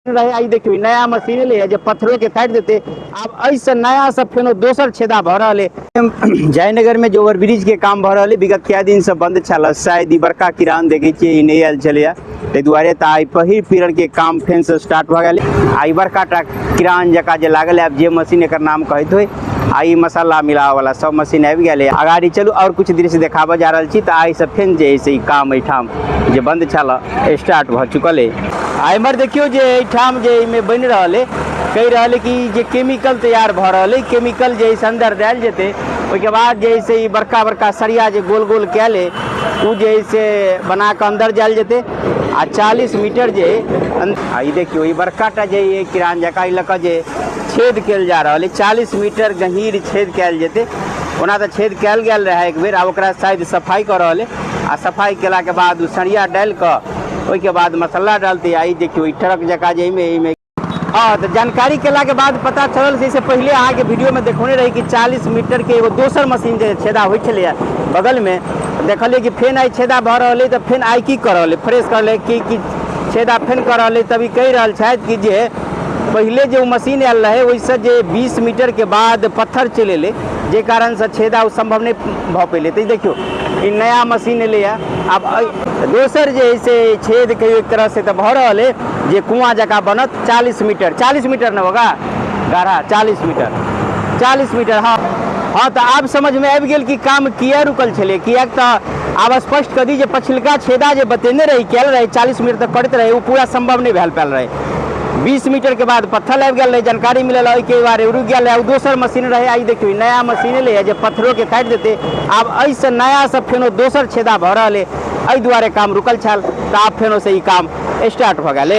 रहे। आई देखियो नया मशीन एलै जे पत्थरो के काटि देते। आब एहिसँ नया से फेनो दोसर छेदा भऽ रहल है। जयनगर में जे ओवरब्रिज के काम भऽ रहल है, विगत कए दिन से बंद छल। शायद ई बड़का किरान देखै छियै, ई नहि आयल छलैया, ताहि दुआरे तऽ आइ पहिल पीरियड के काम फेन से स्टार्ट भऽ गेल। आ ई बड़का टा किरान जकाँ जे लागल है, आब जे मशीन एकर नाम कहैत होइ, आ ई मसाला मिलाबऽ वाला सब मशीन आबि गेल है। अगाड़ी चलू और कुछ दृश्य देखाबऽ जा रहल छी। तऽ आइ से फेन जे है से ई काम एहिठाम जे बंद छल स्टार्ट भऽ चुकल है। आ एम्हर देखियौ जे एहिठाम जे एहिमे बनि रहल है, कहि रहल है कि जे केमिकल तैयार भऽ रहल है, केमिकल जे है अंदर देल जेतै, ओहिके बाद जे है से ई बड़का बड़का सरिया जे गोल गोल कयल है, ओ जे है से बना कऽ अंदर जायल जेतै। आ 40 मीटर जे आ ई देखियौ ई बड़का टा जे किरान जकाँ ई लऽ कऽ जे छेद कयल जा रहल है, 40 मीटर गहीर छेद कयल जेतै। ओना तऽ छेद कयल गेल रहै एक बेर, आब ओकरा शायद सफाइ कऽ रहल है। आ सफाइ केलाके बाद ओ सरिया डालि कऽ ओहिके बाद मसाला डालतै। आ ई देखियौ ई ट्रक जकाँ जे एहिमे एहिमे हँ, तऽ जानकारी केलाके बाद पता चलल से पहिले अहाँके वीडियोमे देखौने रही कि 40 मीटरके एगो दोसर मशीन जे छेदा होइ छलैए बगलमे, देखलियै कि फेन आइ छेदा भऽ रहल अइ। तऽ फेन आइ की कऽ रहल अइ, फ्रेश कऽ रहल अइ कि छेदा फेन कऽ रहल अइ। तब ई कहि रहल छथि कि जे पहिले जे ओ मशीन आयल रहै, ओहिसँ जे 20 मीटरके बाद पत्थर चलि एलै, जे कारणसँ छेदा ओ सम्भव नहि भऽ पेलै। तऽ ई देखियौ ई नया मशीन एलैए। आब दोसर जे है से छेद कहियो एक तरह से तऽ भऽ रहल है जे कुआँ जकाँ बनत। 40 मीटर, 40 मीटर न होगा गाढ़ा, 40 मीटर, 40 मीटर। हाँ हाँ, तऽ आब समझमे आबि गेल कि काम किया रुकल छलै। किएक तऽ आब स्पष्ट कऽ दी जे पछिलका छेदा जे बतेने रही कयल रहै, 40 मीटर तक करैत रहै, ओ पूरा सम्भव नहि भेल पायल रहै। 20 मीटर के बाद पत्थर आबि गेल रहै, जानकारी मिलल, ओहिके बारे रुकि गेल रहै। ओ दोसर मशीन रहै। आ ई देखियौ नया मशीन एलै जे पत्थरो के काटि देतै। आब एहिसँ नया से फेनो दोसर छेदा भऽ रहल है, एहि दुआरे काम रुकल छल। तऽ आब फेनो से ई काम स्टार्ट भऽ गेल।